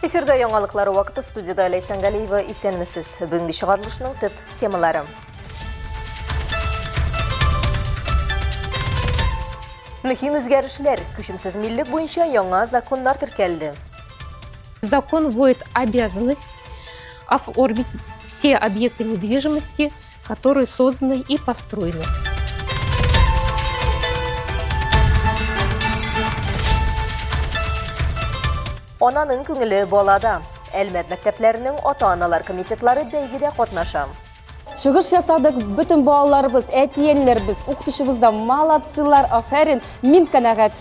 Эфирда яңалыклар вакыты студияда Ләйсән Галиева исәнмесез. Бүгенге чыгарылышның төп темалары. Мөһим үзгәрешләр. Күчемсез миллек буенча яңа законнар теркәлде. Закон вводит обязанность оформить все объекты недвижимости, которые созданы и построены. Ананың күңеле балада. Әлмәт мәктәпләренең ата-аналар комитетлары бәйгедә катнаша. Чыгыш ясадык, бөтен балаларыбыз, әти-әниләребез, укытучыбыз да молодцылар, афәрин, мин канәгать.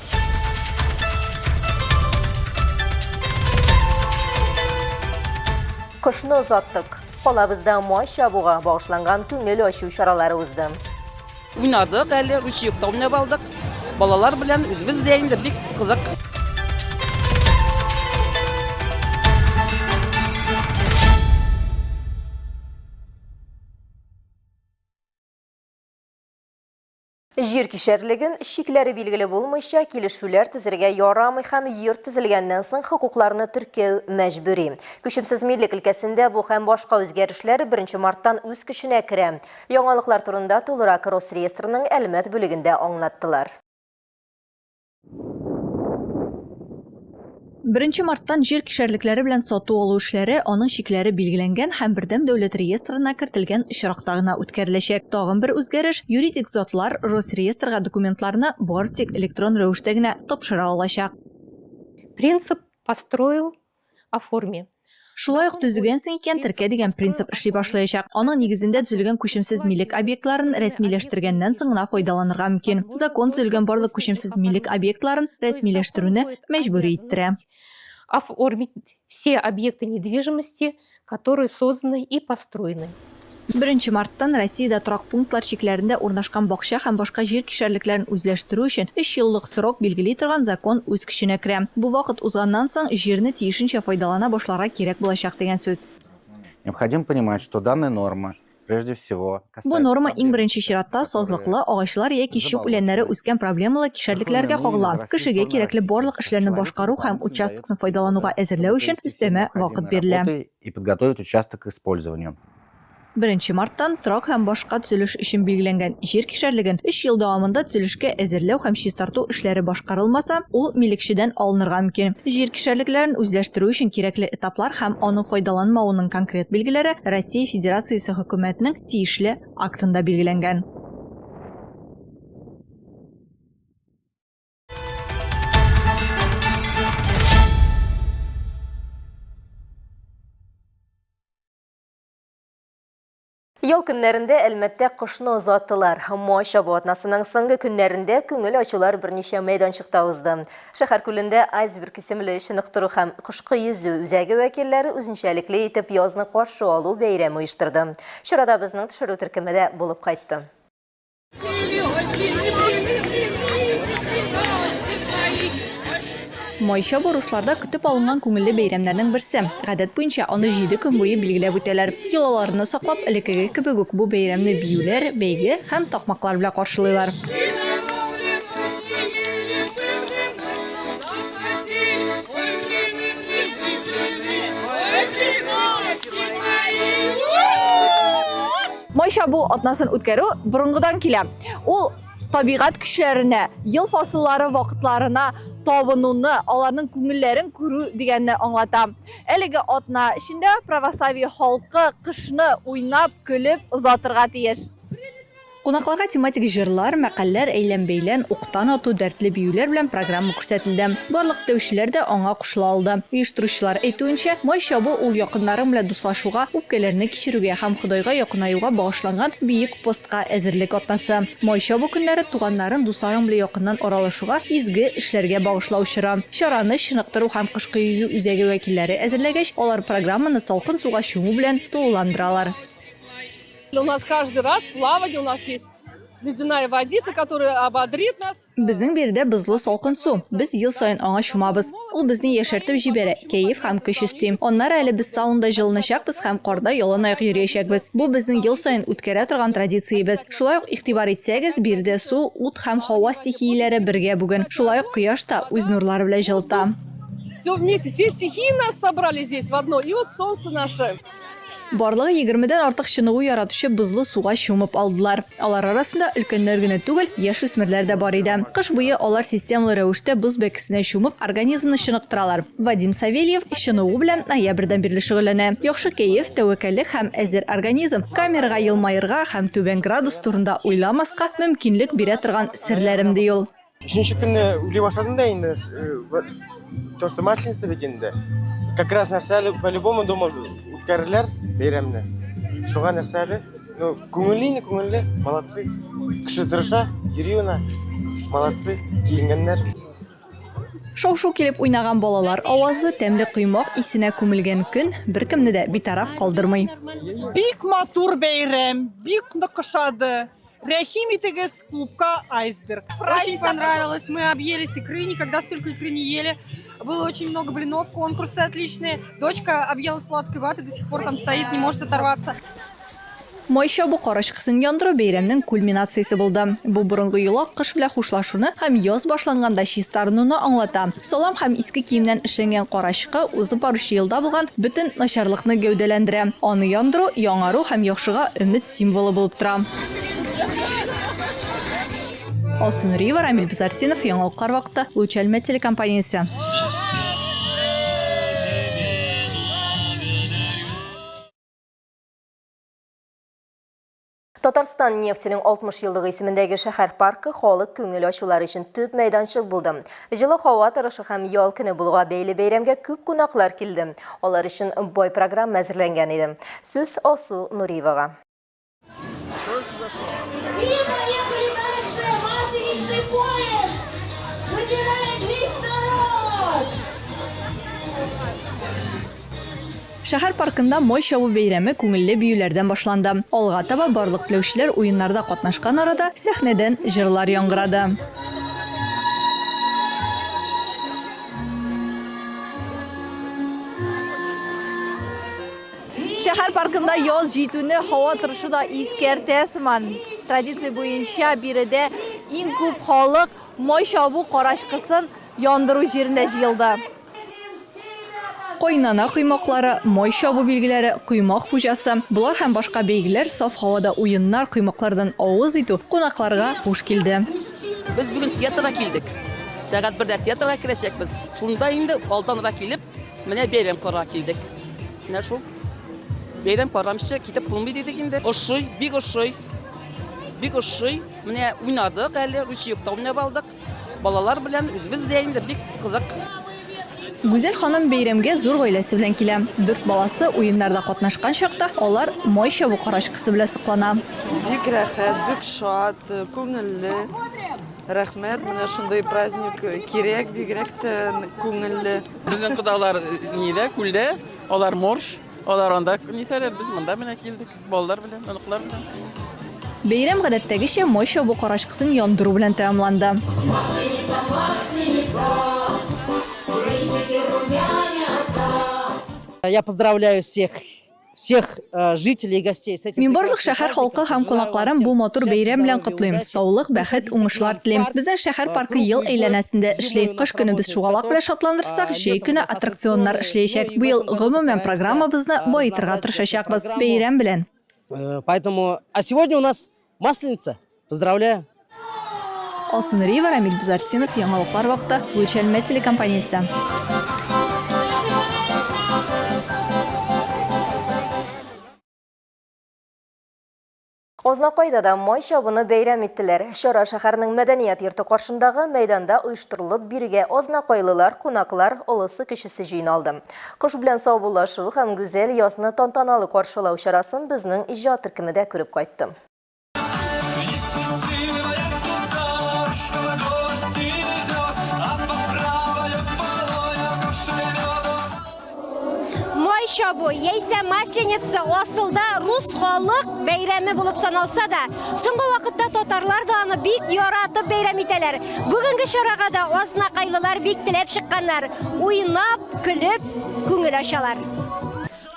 Кышны озаттык. Калабызда май чабуга багышланган күңел ачу чаралары узды. Уйнадык әле, ручеекта уйнап алдык. Балалар белән үзебез дә инде бик кызык. Җир кишәрлеген чикләре билгеле булмыйча килешүләр төзергә ярамый һәм йорт төзелгәннән соң хокукларны теркәү мәҗбүри. Күчемсез милек өлкәсендә бу һәм башка үзгәрешләр 1 марттан үз көченә керә. Яңалыклар турында тулырак Росреестрның Әлмәт бүлегендә аңлаттылар. Беренче марттан җир кишәрлекләре белән сату-алу эшләре аның чикләре билгеләнгән һәм бердәм дәүләт реестрына кертелгән очракта гына үткәреләчәк. Тагын бер үзгәреш, юридик затлар Росреестрга документларны бары тик электрон рәвештә генә тапшыра алачак. Принцип построил оформи. Шулай ук төзегәнсең икән, теркә дигән принцип эшли башлаячак. Аның нигезендә төзелгән күчемсез милек объектларын рәсмиләштергәннән соң гына файдаланырга мөмкин. Закон төзелгән барлык күчемсез милек объектларын рәсмиләштерүне мәҗбүри иттерә. Оформить все объекты недвижимости, которые созданы и построены. Беренче марттан Россиядә торак пунктлар чикләрендә урнашкан бакча һәм башка җир кишәрлекләрен үзләштерү өчен өч еллык срок билгели торган закон үз көченә керә. Бу вакыт узганнан соң, җирне тиешенчә файдалана башларга кирәк булачак дигән сүз. Необходимо понимать, что данная норма, прежде всего, Бу норма иң беренче чиратта сазлыклы, агачлар яки чүп үләннәре үскән проблемалы кишәрлекләргә кагыла. Кешегә кирәкле барлык эшләрне башкару һәм участокны файдалануга әзерләү өчен өстәмә вакыт бирелә. и подготовить участок к использованию. Беренче марттан торак һәм башка төзелеш өчен билгеләнгән җир кишәрлеген өч ел дәвамында төзелешкә әзерләү һәм чистарту эшләре башкарылмаса, ул милекчедән алынырга мөмкин. Җир кишәрлекләрен үзләштерү өчен кирәкле этаплар һәм аны файдаланмавының конкрет билгеләре Россия Федерациясе Хөкүмәтенең тиешле актында билгеләнгән. Ял көннәрендә Әлмәттә кышны озаттылар. Май чабу атнасының соңгы көннәрендә күңел ачулар берничә мәйданчыкта узды. Шәһәр күлендә Айсберг исемле чыныктыру һәм кышкы йөзү үзәге вәкилләре үзенчәлекле итеп язны каршы алу бәйрәме оештырды. Чарада безнең төшерү төркеме дә булып кайтты. Май чабу русларда көтеп алынган күңелле бәйрәмнәрнең берсе. Гадәт буенча, аны җиде көн буе билгеләп үтәләр. Йолаларны саклап, элеккеге кебек үк бу бәйрәмне биюләр, бәйге һәм такмаклар белән каршылыйлар. Май чабу атнасын үткәрү борынгыдан килә. Ул табигать көчләренә, ел фасыллары вакытларына табынуны, аларның күңелләрен күрү дигәнне аңлата. Әлеге атна эчендә православие халкы кышны уйнап, көлеп озатырга тиеш. Кунакларга тематик җырлар, мәкальләр, әйлән-бәйлән, уктан ату, дәртле биюләр белән программа күрсәтелде. Барлык теләүчеләр дә аңа кушыла алды. Оештыручылар әйтүенчә, Май чабу ул якыннарың белән дуслашуга, үпкәләрне кичерүгә һәм Ходайга якынаюга багышланган Бөек постка әзерлек атнасы. Май чабу көннәре туганнарың, дусларың белән якыннан аралашуга, изге эшләргә багышлау чоры. Чараны чыныктыру һәм кышкы йөзү үзәге вәкилләре әзерләгәч, алар программаны салкын суга чуму белән тулыландыралар. У нас каждый раз плавание, у нас есть ледяная водица, которая ободрит нас. Безнең биредә бозлы салкын су. Без ел саен аңа чумабыз. Ул безне яшәртеп җибәрә, кәеф һәм көч өсти. Аннары әле без саунада җылыначакбыз һәм карда яланаяк йөриячәкбез. Бу безнең ел саен үткәрә торган традициябез. Шулай ук, игътибар итсәгез, биредә су, ут һәм һава стихияләре бергә бүген. Шулай ук кояш та үз нурлары белән җылыта. Все вместе, все стихии нас собрали здесь в одно. И вот солнце наше. Барлыгы егермедән артык чыныгу яратучы бозлы суга чумып алдылар. Алар арасында өлкәннәр генә түгел, яшүсмерләр дә бар иде. Кыш буе алар системалы рәвештә боз бәкесенә чумып, организмны чыныктыралар. Вадим Савельев чыныгу белән ноябрьдән бирле шөгыльләнә. Яхшы кәеф, тәвәккәллек һәм әзер организм камерага елмаерга һәм түбән градус турында уйламаска мөмкинлек бирә торган серләрем, ди ул. Өченче көнне уйлый башладым да инде, то, что Масленица бит инде. Как раз нәрсә әле по-любому дома үткәрерләр бәйрәмне. Шуңа нәрсә әле, ну, күңелле инде, күңелле, молодцы. Кеше тырыша, йөри генә. Молодцы, киенгәннәр. Шау-шу килеп уйнаган балалар авазы, тәмле коймак исенә күмелгән көн беркемне дә битараф калдырмый. Бик матур бәйрәм, бик нык ошады. Рәхим итегез клубка Айсберг. Очень понравилось. Мы объелись икры, никогда столько икры не ели. Было очень много блинов, конкурсы отличные. Дочка объела сладкой ваты, до сих пор там стоит, не может оторваться. Май чабу карачкысын яндыру бәйрәмнең кульминациясе булды. Бу борынгы йола кыш белән хушлашуны һәм яз башланганда чистарынуны аңлата. Салам һәм иске киемнән эшләнгән карачкы узып баручы елда булган бөтен начарлыкны гәүдәләндерә. Аны яндыру яңару һәм яхшыга өмет символы булып тора. Алсу Нуриева, Рамиль Бизартинов, Яңалыклар вакыты, Луч Әлмәт телекомпаниясе. Татарстан нефтенең 60 еллыгы исемендәге шәһәр паркы халык күңел ачулар өчен төп мәйданчык булды. Җылы һава торышы һәм ял көне булуга бәйле бәйрәмгә күп кунаклар килде. Алар өчен бай программа әзерләнгән иде. Сүз Алсу Нуриевага. Шәһәр паркында Май чабу бәйрәме күңелле биюләрдән башланды. Алга таба барлык теләүчеләр уеннарда катнашкан арада сәхнәдән җырлар яңгырады. Шәһәр паркында яз җитүне һава торышы да искәртә сыман. Традиция буенча биредә иң күп халык Май чабу карачкысын яндыру җирендә җыелды. Кайнана коймаклары, май чабу билгеләре, коймак хуҗасы, болар һәм башка бәйгеләр, саф һавада уеннар, коймаклардан авыз итү кунакларга хуш килде. Без бүген театрга килдек. Сәгать бердә театрга керәчәкбез. Шунда инде алданрак килеп, менә бәйрәм карарга килдек. Менә шул бәйрәм карамыйча китеп булмый дидек инде. Ошый, бик ошый. Бик ошый. Менә уйнадык әле, ручеекта уйнап алдык. Балалар белән үзебез дә инде бик кызык. Гүзәл ханым бәйрәмгә зур гаиләсе белән килә. Дүрт баласы уеннарда катнашкан чакта алар май чабу карачкысы белән соклана. Бик рәхәт, бик шат, күңелле. Рәхмәт, менә шундый праздник кирәк, бигрәк тә күңелле. Безнең кодалар нидә, күлдә, алар морж. Алар анда нитәләр, без монда менә килдек, балалар белән, оныклар белән. Бәйрәм гадәттәгечә май чабу карачкысын яндыру белән тәмамланды. Я поздравляю всех всех э, жителей и гостей с этим. Мин барлык шәһәр халкы һәм кунакларын бу матур бәйрәм белән котлыйм. Саулык, бәхет, уңышлар телим. Безнең шәһәр паркы ел әйләнәсендә эшли. Кыш көне без шугалак белән шатландырсак, җәй көне аттракционнар эшләячәк. Быел, гомумән, программабызны баетырга тырышачакбыз. Бәйрәм белән! Э, поэтому, а сегодня у нас Масленица. Поздравляю! Алсу Нуриева, Рамиль Бизартинов, Яңалыклар вакыты, Луч Әлмәт телекомпаниясе. Азнакайда да май чабуны бәйрәм иттеләр. Чара шәһәрнең мәдәният йорты каршындагы мәйданда оештырылып, бирегә азнакайлылар, кунаклар, олысы-кечесе җыйналды. Кыш белән саубуллашу һәм гүзәл язны тантаналы каршылау чарасын безнең иҗат төркеме дә күреп кайтты. Май чабу яисә Масленица асылда рус халык бәйрәме булып саналса да, соңгы вакытта татарлар да аны бик яратып бәйрәм итәләр. Бүгенге чарага да азнакайлылар бик теләп чыкканнар. Уйнап, көлеп, күңел ачалар.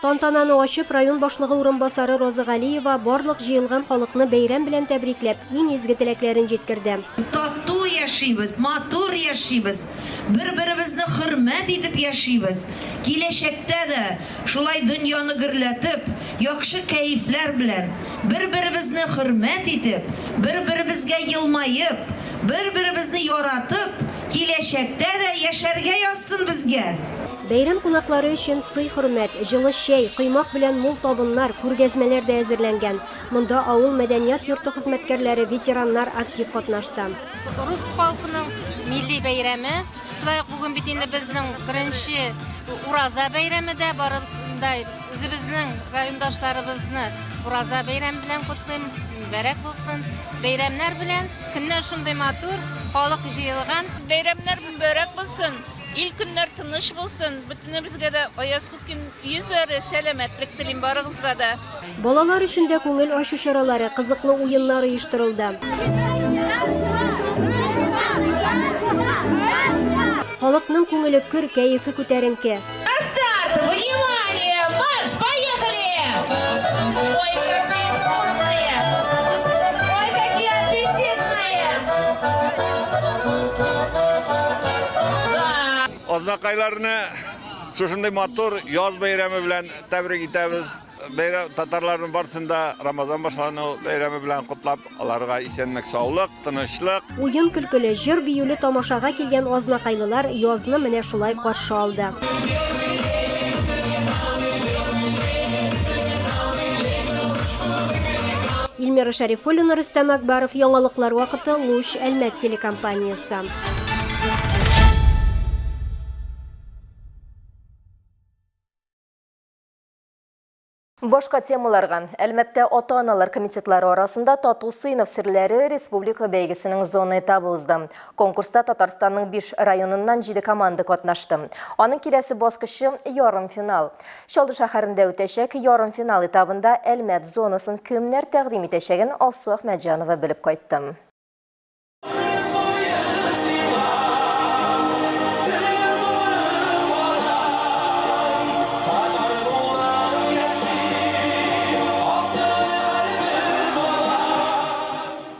Тантананы ачып, район башлыгы урынбасары Роза Галиева барлык җыелган халыкны бәйрәм белән тәбрикләп, иң изге теләкләрен җиткерде. Тату яшибез, матур яшибез, бер-беребезне хөрмәт итеп яшибез. Киләчәктә дә шулай дөньяны гөрләтеп, яхшы кәефләр белән, бер-беребезне хөрмәт итеп, бер-беребезгә елмаеп, бер-беребезне яратып, киләчәктә дә яшәргә язсын безгә! Бәйрәм кунаклары өчен сый-хөрмәт, җылы чәй, коймак белән мул табыннар, күргәзмәләр дә әзерләнгән. Монда авыл мәдәният йорты хезмәткәрләре, ветераннар актив катнашты. Рус халкының милли бәйрәме. Шулай ук бүген бит инде безнең беренче Ураза бәйрәме дә, барыбызны да үзебезнең райондашларыбызны Ураза бәйрәме белән котлыйм. Мөбарәк булсын. Бәйрәмнәр белән. Көннәр шундый матур, халык җыелган. Бәйрәмнәр мөбарәк булсын. Ил-көннәр тыныч булсын, бөтенебезгә дә аяз күк йөзләре, сәламәтлек телим барыгызга да. Балалар өчен дә күңел ачу чаралары, кызыклы уеннар оештырылды. Халыкның күңеле көр, кәефе күтәренке. На старт! Внимание! Марш! Поехали! Ой, какие вкусные! Ой, какие аппетитные! Азнакайларны шушындый матур яз бәйрәме белән тәбрик итәбез. Бәйрәм татарларның барысын да Рамазан башлану бәйрәме белән котлап, аларга исәнлек, саулык, тынычлык. Уен-көлкеле, җыр-биюле тамашага килгән азнакайлылар язны менә шулай каршы алды. Эльмира Шәрифуллина, Рөстәм Әкбаров, Яңалыклар вакыты, Луч, Әлмәт телекомпаниясе. Башка темаларга. Әлмәттә ата-аналар комитетлары арасында Тату сыйныф серләре республика бәйгесенең зона этабы узды. Конкурста Татарстанның 5 районыннан 7 команда катнашты. Аның киләсе баскычы ярымфинал. Чаллы шәһәрендә үтәчәк ярымфинал этабында Әлмәт зонасын кемнәр тәкъдим итәчәген Алсу Әхмәтҗанова белеп кайтты.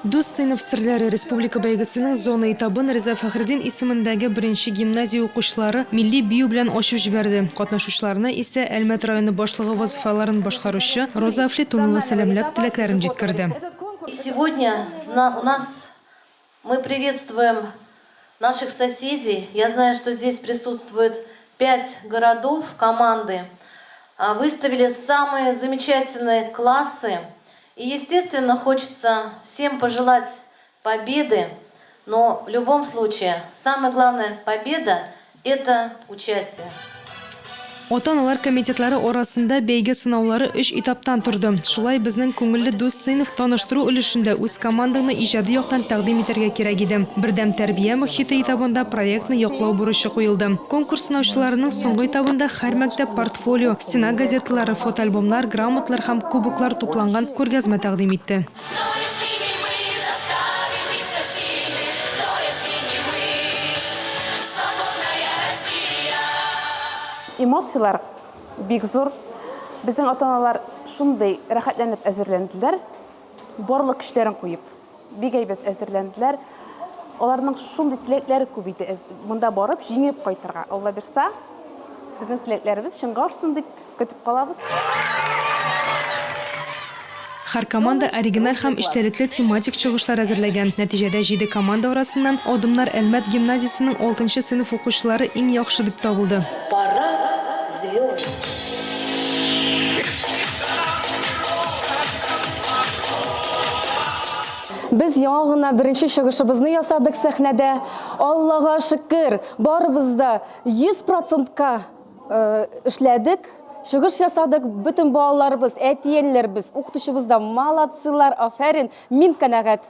Дус сыйныф серләре республика бәйгесенең зона этабын Риза Фәхретдин исемендәге беренче гимназия укучылары милли бию белән ачып җибәрде. Катнашучыларны исә Әлмәт районы башлыгы вазыйфаларын башкаручы Роза Афлетунова сәламләп теләкләрен җиткерде. Сегодня у нас мы приветствуем наших соседей. Я знаю, что здесь присутствует пять городов команды. Выставили самые замечательные классы. И, естественно, хочется всем пожелать победы. Но в любом случае, самое главное победа – это участие. Ата-аналар комитетлары арасында бәйге сынаулары өч этаптан торды. Шулай безнең күңелле дус сыйныф таныштыру өлешендә үз командаңны иҗади яктан тәкъдим итәргә кирәк иде. Бердәм тәрбия мохите этабында проектны яклау бурычы куелды. Конкурс сынаучыларының соңгы этабында һәр мәктәп портфолио, стена газеталары, фотоальбомнар, грамоталар һәм кубоклар тупланган күргәзмә тәкъдим итте. Эмоцияләр бик зур. Безнең ата-аналар шундый рәхәтләнеп әзерләнделәр, барлык көчләрен куеп, бик әйбәт әзерләнделәр. Аларның шундый теләкләре күп иде, монда барып җиңеп кайтырга. Алла бирса, безнең теләкләребез чынга ашсын дип көтеп калабыз. Һәр команда оригиналь һәм эчтәлекле тематик чыгышлар әзерләгән. Нәтиҗәдә җиде команда арасыннан Адымнар Әлмәт гимназиясенең алтынчы сыйныф укучылары иң яхшы дип табылды. Парад звезд. Без яңа гына беренче чыгышыбызны ясадык сәхнәдә. Аллага шөкер, барыбыз да 100 процентка Эшләдек, чыгыш ясадык, бөтен балаларыбыз, әти-әниләребез, укытучыбыз да молодцылар, афәрин, мин канәгать.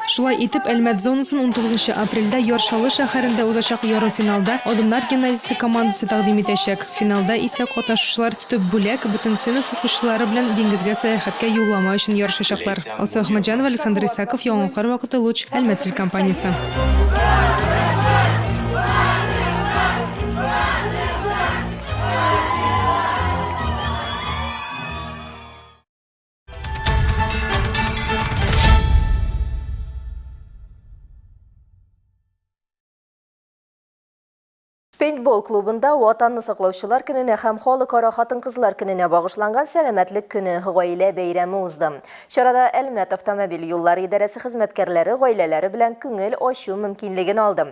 Шулай итеп, Әлмәт зонасын 19 апрельдә Яр Чаллы шәһәрендә узачак ярымфиналда Адымнар гимназиясе командасы тәкъдим итәчәк. Финалда исә катнашучылар төп бүләк, бөтен сыйныф укучылары белән диңгезгә сәяхәткә юллама өчен ярышачаклар. Алсу Әхмәтҗанова, Александр Исаков, Яңалыклар вакыты, Луч, Әлмәт телекомпаниясе. Пейнтбол клубында Ватанны саклаучылар көненә һәм Халыкара хатын-кызлар көненә багышланган Сәламәтлек көне гаилә бәйрәме узды. Чарада Әлмәт автомобиль юллары идарәсе хезмәткәрләре гаиләләре белән күңел ачу мөмкинлеген алды.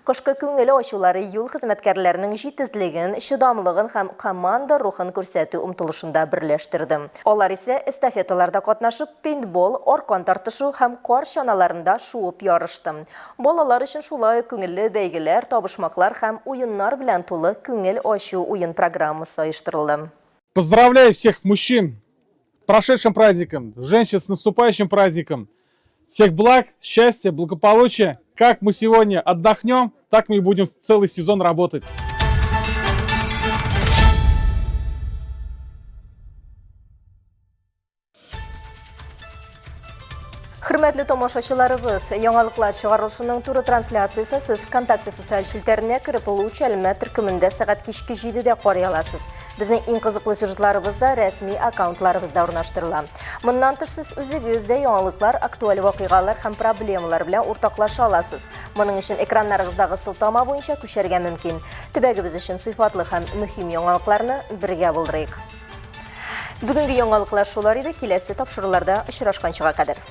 Кышкы күңел ачулары юл хезмәткәрләренең җитезлеген, чыдамлыгын һәм команда рухын күрсәтү омтылышында берләштерде. Алар исә эстафеталарда катнашып, пейнтбол, аркан тартышу һәм кар чаналарында шуып ярышты. Балалар өчен шулай ук күңелле бәйгеләр, табышмаклар һәм уеннар белән тулы күңел ачу уен программасы оештырылды. Поздравляю всех мужчин с прошедшим праздником, женщин с наступающим праздником. Всех благ, счастья, благополучия. Как мы сегодня отдохнем, так мы и будем целый сезон работать. Хөрмәтле тамашачыларыбыз, яңалыклар чыгарылышының туры трансляциясен сез ВКонтакте социаль челтәренә кереп Луч Әлмәт төркемендә сәгать кичке 7-дә карый аласыз. Безнең иң кызыклы сюжетларыбыз да рәсми аккаунтларыбызда урнаштырыла. Моннан тыш сез үзегез дә яңалыклар, актуаль вакыйгалар һәм проблемалар белән уртаклаша аласыз. Моның өчен экраннарыгыздагы сылтама буенча күчәргә мөмкин. Төбәгебез өчен сыйфатлы һәм мөһим яңалыкларны бергә булдырыйк. Бүгенге яңалыклар шулар иде. Киләсе тапшыруларда очрашканчыга кадәр.